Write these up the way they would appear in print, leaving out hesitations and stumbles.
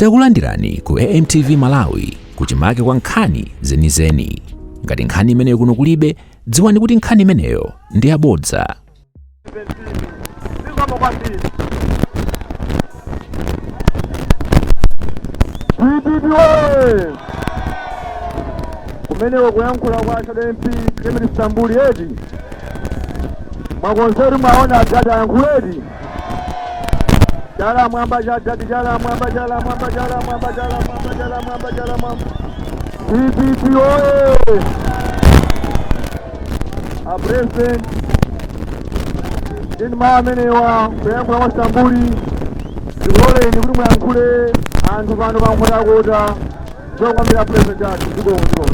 Takulandirani ku AMTV Malawi kuchimake kwa nkhani zenizeni. Ngati nkhani imeneyo kuno kulibe, dziwani kuti nkhani imeneyo ndi yabodza. Zikomo kwambiri. DPP oye! Kumeneko kuyankhula kwa Shadow MP Clement Stambuli eti mwakonzeri mwaona adadi ayankhuledi chala mwamba cha dadi chala mwamba chala mwamba chala mwamba chala mwamba chala mwamba chala mwamba. DPP oye! A President ndini mawu amenewa kuyankhula kwa Stambuli, ndikuloleni kuti muyankhule anthu pano pa Nkhotakota. Zokwambira President athu, zikomo, zikomo.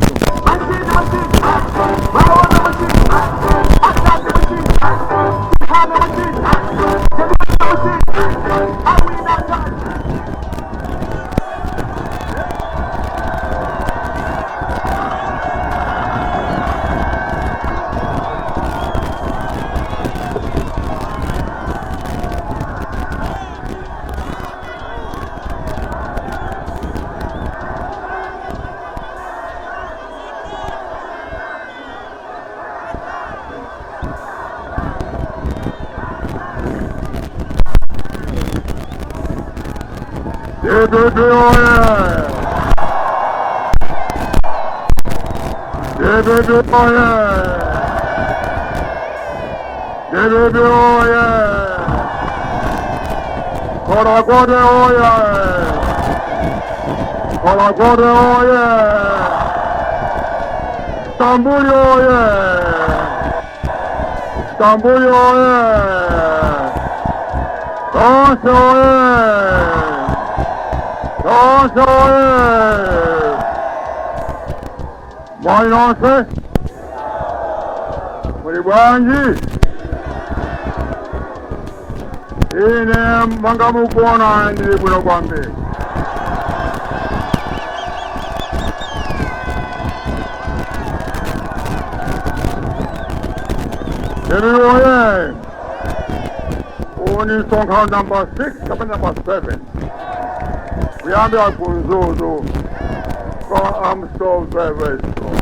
DPP oye! DPP oye! DPP oye! Nkhotakota oye! Nkhotakota oye! Stambuli oye! Stambuli oye! Tonse oye! Tonse oye! Mwayi nonse muli bwanji? Ine manga mukuona ndili bwino kwambiri. Ndili oye! Uwu ni msonkhano number 6 kapena number 7 kuyambira ku Mzuzu. So I'm so very, very strong.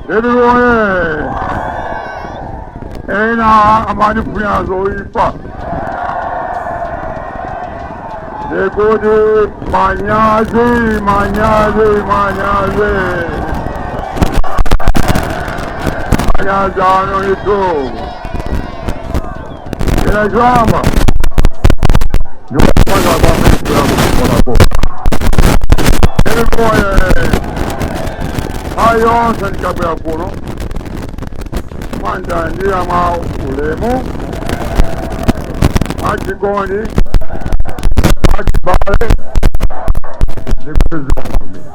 Ndili oye! Ena amandifuna zoipa, ndikuti manyazi, manyazi, manyazi, manyazi ano itu ine chwamba ndikukonza kwambiri kukolako. Ndili oye! Nthawi yonse ndikabwera kuno mwandilandira mwa ulemu, mwachikondi, mwachibale, ndikuziwa kwambiri.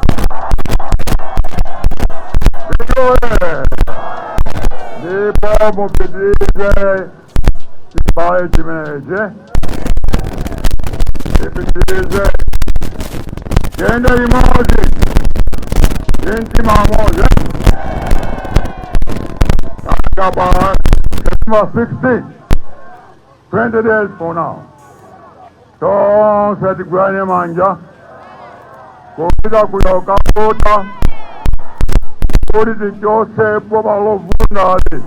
Ndili oye! Ndipo mupitirize chibale chimenechi, tipitirize tiyende limodzi ndi mtima umodzi. Kaba September 16, 20 days from now, tonse tigwirane manja kupita kuja kukavota kuti tichotse boma lovundali.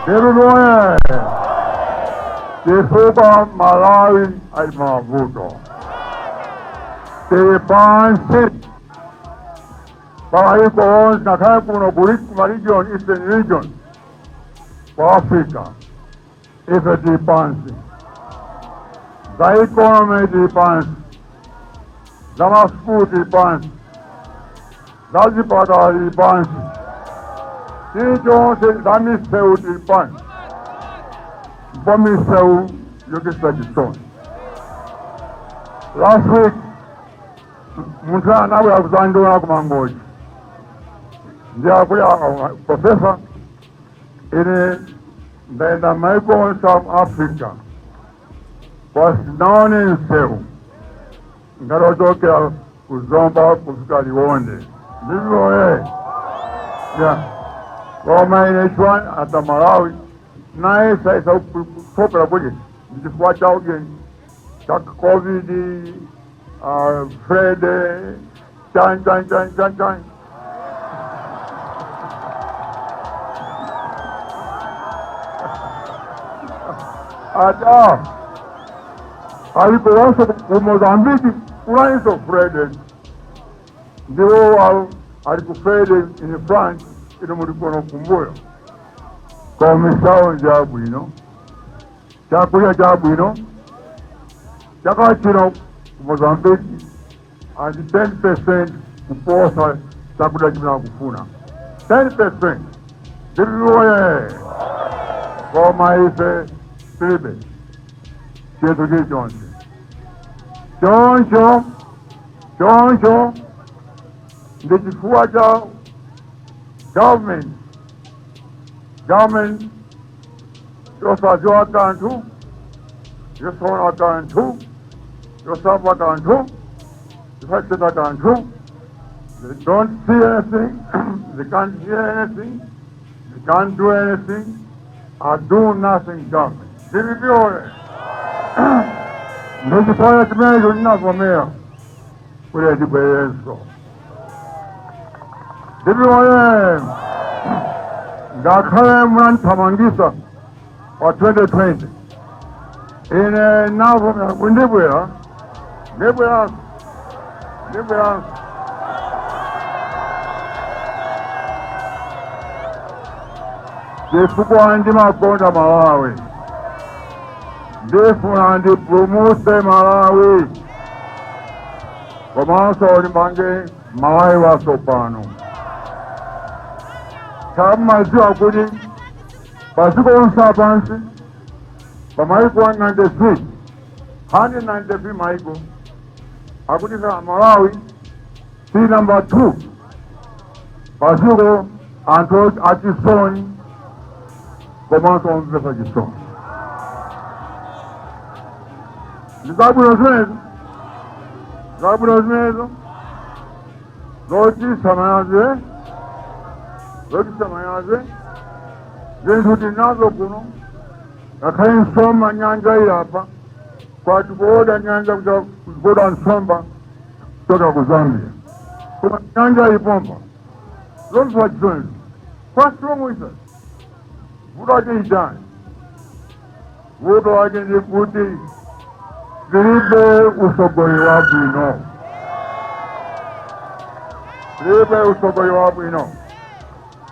Ndilinoye chifukwa Malawi ali mavuto, tili pansi pamayiko onse, ngakhale kuno kuli kuma region, Eastern Region kwa Africa, ife tili pansi. Za economy tili pansi, za masukulu tili pansi, za zipatala tili pansi, chilichonse, za misewu tili pansi, ndipo misewu yokesa chisoni. Last week munthu anabwera kuzandiona kumangoji, ndi akuti, "Professor, ine ndaenda maiko onse South Africa, pasinaone msewu." Ngati ochokera ku Zomba kufika Liwonde, ndivyo ya. Koma ine chwa ata Malawi naye saisa kutopera kuti ndichifukwa chauke cha COVID, Fred, chan chan chan chan chan. Ata alikuwanso ku Mozambique kunainso Fred, ndiwo ali ku Fred in France, ino muli kuno kumbuyo. Koma misawo njabwino, chakudya chabwino. Chaka chino ku Mozambique and 10% kuposa chakudya chimene akufuna, 10%, ndivyoye. Koma ife tilibe chinthu chilichonse. Choncho ndi chifukwa cha government yosadziwa kanthu, yosaona kanthu, yosamva kanthu, yosachita kanthu. They don't see anything, they can't hear anything, they can't do anything, a do nothing government. Ndivyoye. Ndi chifukwa chimenecho ndinavomera kuti ndibwerenso. Ndivyoye. Ngakhale munandithamangisa pa 2020, ine navomera kuti ndibwera, ndibweranso, ndibweranso, chifukwa ndimakonda Malawi, ndifuna ndipulumutse Malawi komanso ndimange Malawi watsopano. Mumadziwa kuti padziko lonse lapansi, pamaiko 193, 193 maiko, akuti sa Malawi si number 2 padziko anthu achisoni komanso omvetsa chisoni. Ndi zabwino zimenezo, zabwino zimenezo, zochititsa manyazi, zochititsa manyazi. Zinthu tinazo kuno, ngakhale nsomba, nyanja ili apa kwati kuoda nyanja kuja, kuoda nsomba kutoka ku Zambia, koma nyanja ipomba. Zomvetsa chisoni. What's wrong with us? Vuto ake ijani? Vuto wake ndi kuti tilibe usogoleri wabwino, tilibe usogoleri wabwino.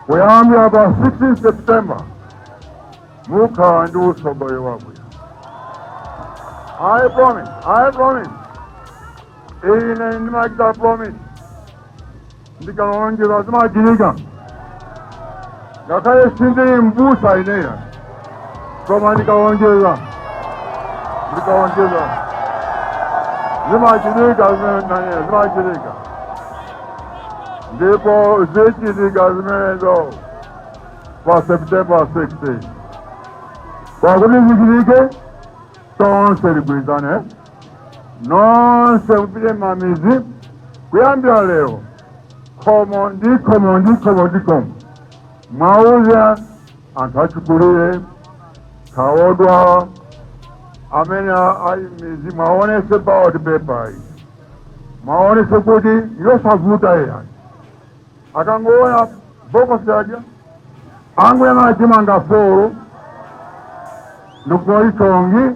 Kuyambira pa 16 September mukhala ndi usogoleri wabwino. I promise, I promise. Ine ndimachita promise, ndikalonjeza zimachitika. Ngakhale sindili mbusa ineya, koma ndikalonjeza, ndikalonjeza zimachitika zimene zimachitika, ndipo zichitika zimenezo pa September 16. Kwakuti zichitike, tonse ligwirizane, nonse mupite mamizi kuyambira lero, khomo ndi khomo ndi khomo ndi khomo, mwauze anthu achikulire, kawodwa amene ali mizi, mwaonese ballot paper iyi, mwaonese kuti yosavuta iyani. Akangoona bokosi aja, angoyang'ana chimanga 4 ndikuichongi,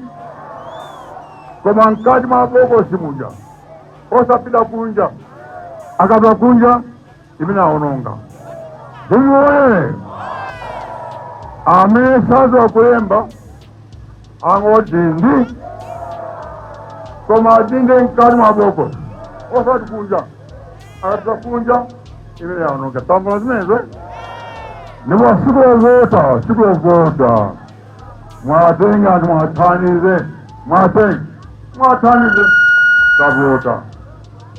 koma mkati mwa bokosi muja, osapita kunja. Akapita kunja imene aononga. Ndiwoye amene sadziwa kulemba angodindi, koma adinde mkati mwa bokosi, osati kunja. Akapita kunja imene aononga. Tambula zimenezo. Ndipo siku lovota, siku lovota, mwatenga anthu, mwathandize, mwatenga, mwathandize, tavota.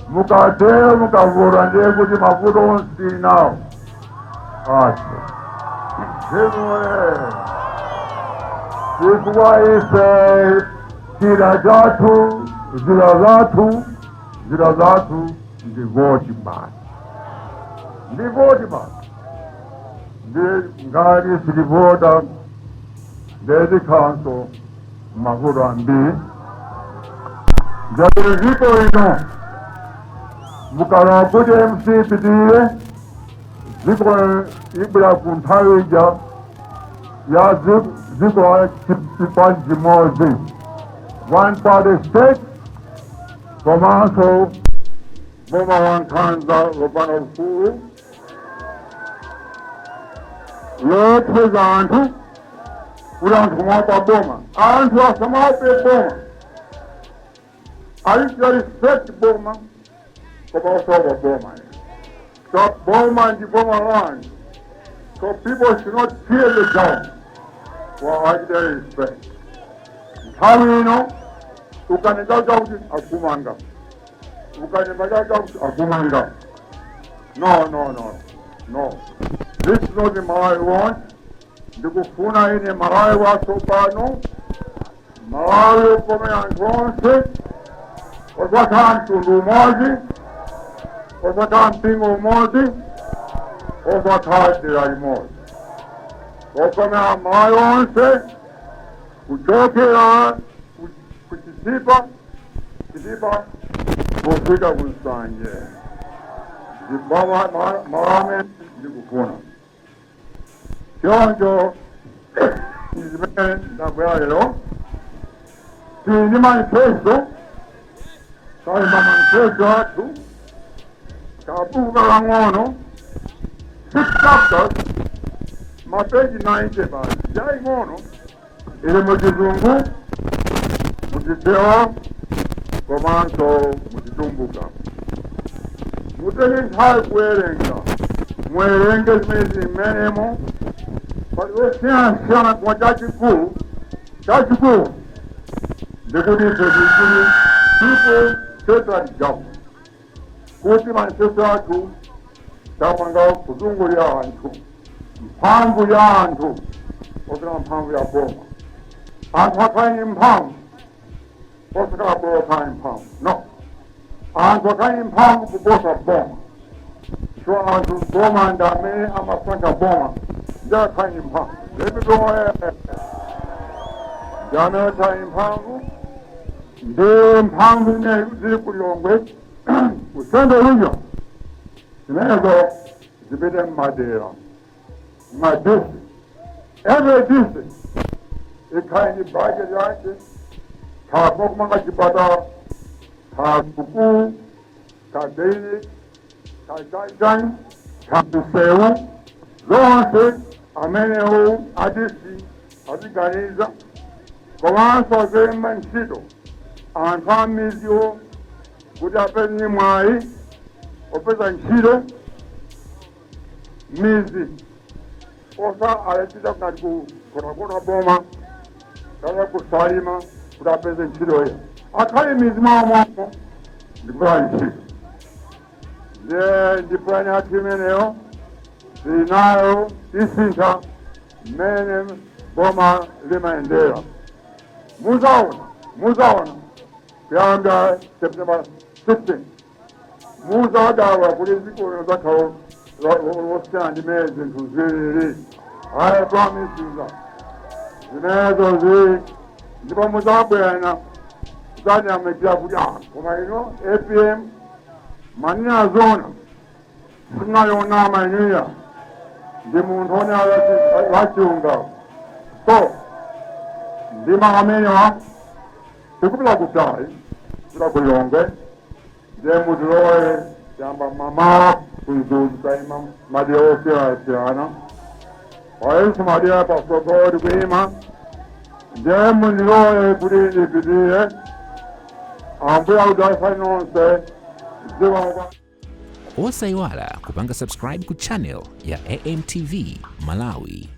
Mukatero, mukavota, ndiye kuti mavuto onse tili nawo asa zimwe, chifukwa ife chida chathu, zida zathu. Zida zathu ndi voti basi, ndi voti basi. Ndi ngati sitivota, ndezikhanso mavuto ambiri. Ngati dziko ino mukalola kuti MC pitirire, dziko ibwera ku nthawi ija ya dziko la chipani chimodzi, one party state, komanso boma wankhanza lopanda ufulu, lopeza anthu kuti anthu kumaopa boma. Anthu asamaope boma, ayichita respect boma koma osaopa boma. So boma ndi boma lanu, so people should not fear the government, well, achita respect. Nthawi ino ukanena kuti akumanga, ukanena kuti akumanga. No, no, no, no, this is not the Malawi I want. Ndikufuna ine Malawi watsopano, Malawi okomera anthu onse, osakhala mtundu umodzi, osakhala mpingo umodzi, osakhala dera limodzi, okomera Malawi onse kuchokera kuchitipa Chitipa kufika kuNsanje. Malawi ndikufuna choncho. Zimene ndabwera lero, tili ndi manifesto, talemba manifesto athu, kabuku kakang'ono, six chapters, mapeji 90 basi, yaing'ono, ili muchizungu, muchichewa komanso muchitumbuka. Mutenge nthawi kuwerenga, muwerenge zimene zili mmenemo. Pali zosiyanasiyana, koma chachikulu, chachikulu ndikuti ife tikuti people centered government, kuti manifesto athu tapanga kuzungulira anthu, mphamvu ya anthu osakhala mphamvu ya boma. Anthu akhale ni mphamvu, osakhala boma akhale ni mphamvu, no. Anthu akhale ni mphamvu kuposa boma. So anthu, boma ndi amene amasankha boma, ndi akhale ni mphamvu lepitoe, ndi amene akhale ni mphamvu. Ndi mphamvu imene zili kuLilongwe, ku Central Region, zimenezo zipite mmadera, madistrict. Every district ikhale ndi budget yake, kaya kumanga chipatala, kaya sukulu, kaya clinic, kaya chani, kaya msewu, zonse amenewo a district aziganiza, komanso azilemba ntchito anthu a midziwo kuti apeze mwayi opeza ntchito mizi, osa alachita ngati ku Nkhotakota boma kaya kuSalima kuti apeze ntchitoyo. Akhale mizi mwawo momwe ndikupeza ntchito. Ndiye ndi pulani yathu imeneyo tinayo, tisintha mmene boma limayendera. Muzaona, muzaona kuyamba September 16, muzadabwa kuti dziko lino zakhala losiyana ndi mmene zinthu zilili. I promise you that. Zimenezo zili, ndipo muzabwera muzanyamikira kuti, ah, koma ino APM manena zona, sinayonama inuya, ndi munthu one wachilungamo. So ndima amenewa tikupita kutali, kupita kuLilongwe. Ndiye mutilowe yamba mamawa kuMzuzu, taima madera osiyanasiyana, palinso madera pasogolo tikuima. Ndiye mundilowe kuti ndipitire. Ambuye akudalitseni nonse, zikomo. Osayiwala kupanga subscribe ku channel ya AMTV Malawi.